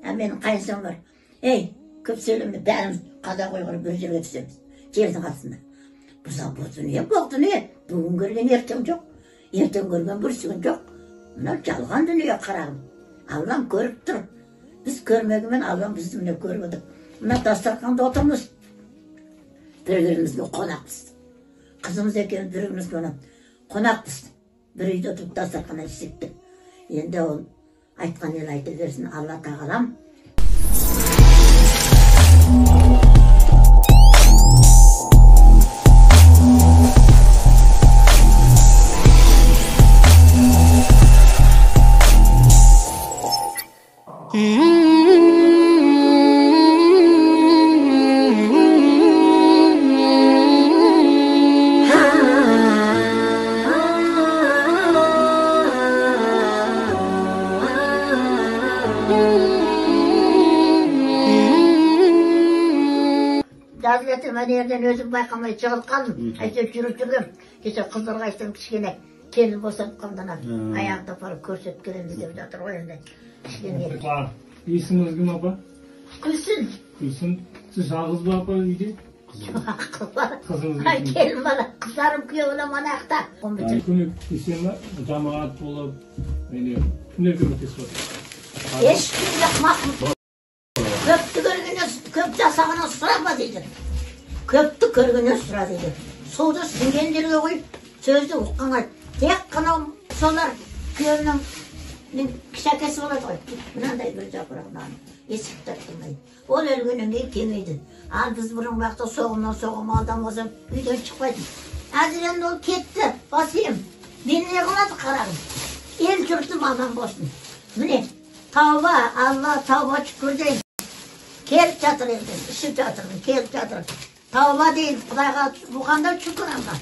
А менің қайынсам бар. Ей, көп сөйлеме, бәріміз қазақ ұйғыр бір жерге түсеміз. Жердің астында. Бұл дүние, бұл дүние. Бүгін көрген ертең жоқ. Ертең көрген бүрсігін жоқ. Мынау жалған дүние, қарағым. Аллам көріп тұр. Біз көрмегенмен Аллам бізді міне көріп отыр. Мына дастарханда отырмыз. Бір-бірімізге қонақпыз. Қызымыз екеуміз бір-бірімізге қонақпыз. Бір үйде отырып дастарханнан ішсек те. Енді ол айтқан ел айта берсін, Алла тағалам. Мен өзім байқамай жығылып қалдым. Әйтеуір жүріп жүргем. Кеше қыздарға айтсам, кішкене келін босанып қалды, аяғымды апарып көрсетіп келеміз деп жатыр ғой енді. Кішкене. Есіміңіз кім, апа? Күлсін. Күлсін. Сіз жалғыз ба, апа, үйде? Қызыңыз. Келін бала, қыздарым, күйеу балам ана жақта. Көмектесе ме, жамағат болып, кімдер көмектесіп жатыр? Ешкім жоқ, мақұл. Көпті көргеннен, көп жасағаннан сұрама дейді. Көпті көргеннен сұра дейді. Суды сіңген жерге қойып, сөзді ұққан айт. Тек қана солар күйеуімнің кіші әкесі болады ғой. Мынандай бір жапырақ нан есік тарттырмайды. Ол өлгеннен кейін келмейді. Ал біз бұрын уақытта соғымнан соғым адам болсам үйден шықпайтын. Қазір енді ол кетті, бас ием. Мен не қылады, қарағым? Ел жұртым аман болсын. Міне, тауба, Алла тауба шүкір дейін. Келіп жатыр енді, ішіп жатырмын, келіп жатыр. Тауба дейін, Құдайға бұған да шүкір Алла.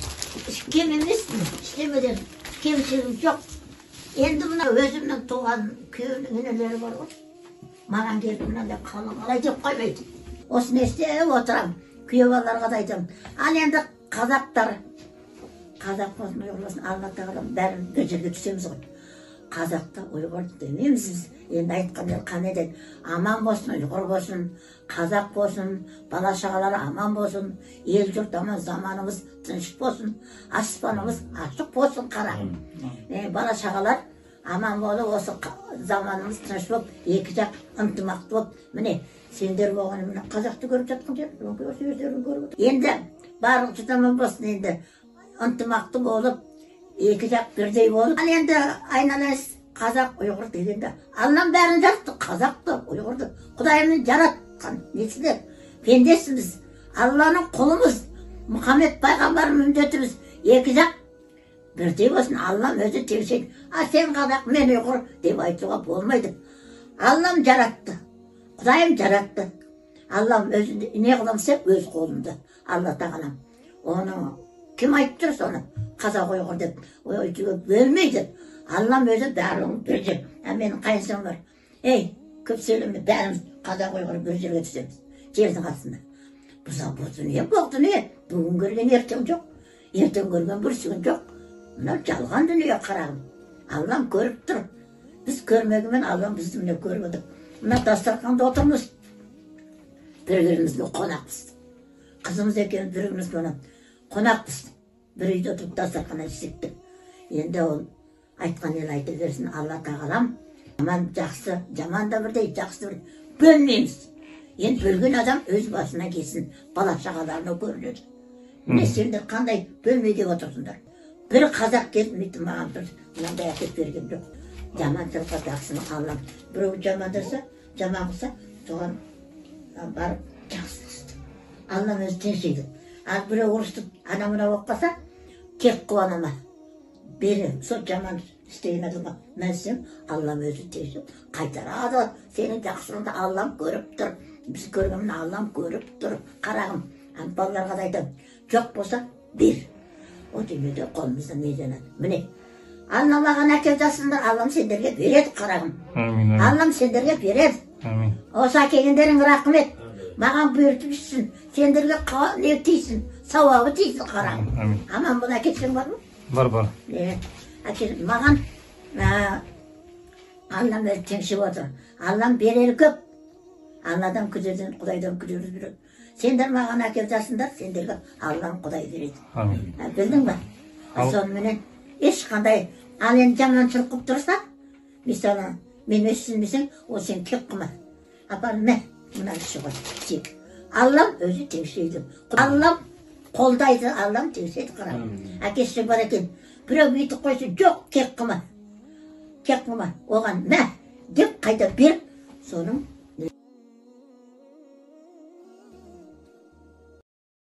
Кем емеспін, ештемеден кемшілігім жоқ. Енді мына өзімнің туған күйеуімнің інілері бар ғой. Маған келіп мынандай қалың қалай деп қоймайды. Осыны істеп отырамын. Күйеу балаларға да айтамын. Ал енді қазақтар, қазақ болсын, ұйғыр болсын, Алла тағала бәріміз бір жерге түсеміз ғой. Қазақта ұйғыр демейміз біз. Енді айтқандар қандай деді? Аман болсын, ұйғыр болсын, қазақ болсын, бала шағалары аман болсын, ел жұрт аман, заманымыз тыныш болсын, аспанымыз ашық болсын, қарағым. Бала шағалар аман болып, осы заманымыз тыныш болып, екі жақ ынтымақты болып, міне сендер болған мына қазақты көріп жатқан жер, осы өздерің көріп отыр. Енді барлық жұрт аман болсын, енді ынтымақты болып, екі жақ бірдей болып. Ал енді айналайын қазақ ұйғыр дегенде Аллам бәрін жаратты, қазақты, ұйғырды. Құдайымның жаратқан несілер, пендесіміз, Алланың құлымыз, Мұхаммед пайғамбардың үмбетіміз. Екі жақ бірдей болсын, Аллам өзі теңсейді. А сен қазақ, мен ұйғыр деп айтуға болмайды. Аллам жаратты, Құдайым жаратты. Аллам өзі не қыламын десе өз қолымда. Алла тағалам. Оны кім айтып тұр соны? Қазақ ұйғыр деп бөлмейді. Аллам өзі барлығын бір жер. А менің қайынсам бар. Ей, көп сөйлеме, бәріміз қазақ ұйғыр бір жерге түсеміз. Жердің астында. Бұл дүние, бұл дүние. Бүгін көрген ертең жоқ. Ертең көрген бүрсігін жоқ. Мынау жалған дүние, қарағым. Аллам көріп тұр. Біз көрмегенмен Аллам бізді міне көріп отыр. Мына дастарханда отырмыз. Бір-бірімізге қонақпыз. Қызымыз екеуміз бір-бірімізге қонақпыз. Бір үйде отырып дастарханнан ішсек те. Енді ол айтқан ел айта берсін, Алла тағалам. Аман жақсы, жаман да бірдей, жақсы да бірдей. Бөлмейміз. Енді бөлген адам өз басына келсін, бала шағаларына көрінеді. Міне сендер қандай бөлмей деп отырсыңдар. Бір қазақ келіп бүйтіп маған бір мынандай әкеліп берген жоқ. Жаман сырға жақсыны Аллам. Біреу жамандаса, жаман қылса, соған барып жақсылық істе. Аллам өзі теңсейді. Ал біреу ұрысып, ана мына болып қалса, кек қуанама. Бері сол жаман істеген адамға мәнсем, Аллам өзі теңсеп қайтарады. Сенің жақсылығыңды Аллам көріп тұр. Біз көргенін Аллам көріп тұр. Қарағым, балаларға да айтамын, жоқ болса бер. О дүниеде қолымызда не жанады. Міне, Алла маған әкеліп жатсыңдар, Аллам сендерге береді, қарағым. Әмин. Аллам сендерге береді. Әмин. Осы әкелгендерің рахмет. Маған бұйыртып жүрсін, сендерге не тисін, сауабы тисін, қарағым. Әмин. Аман бол, әкетсең бар ма? Бар, бар. Әкел, маған Аллам өзі теңсеп отыр. Аллам берері көп. Алладан күдерден, Құдайдан күдер үзбейді. Сендер маған әкеліп жатсыңдар, сендерге Аллам, Құдай береді. Әмин. Білдің ба? Соныменен ешқандай, ал енді жаманшылық қылып тұрса, мысалы, мен өссін ол сен кек қылма. Апарып, мә, мынаны іше ғой, тек. Аллам өзі теңсейді. Аллам қолдайды, Аллам теңсейді, қара. Әке шеше бар екен. Біреу бүйтіп қойса, жоқ, кек қылма. Кек қылма. Оған мә деп қайта беріп, соның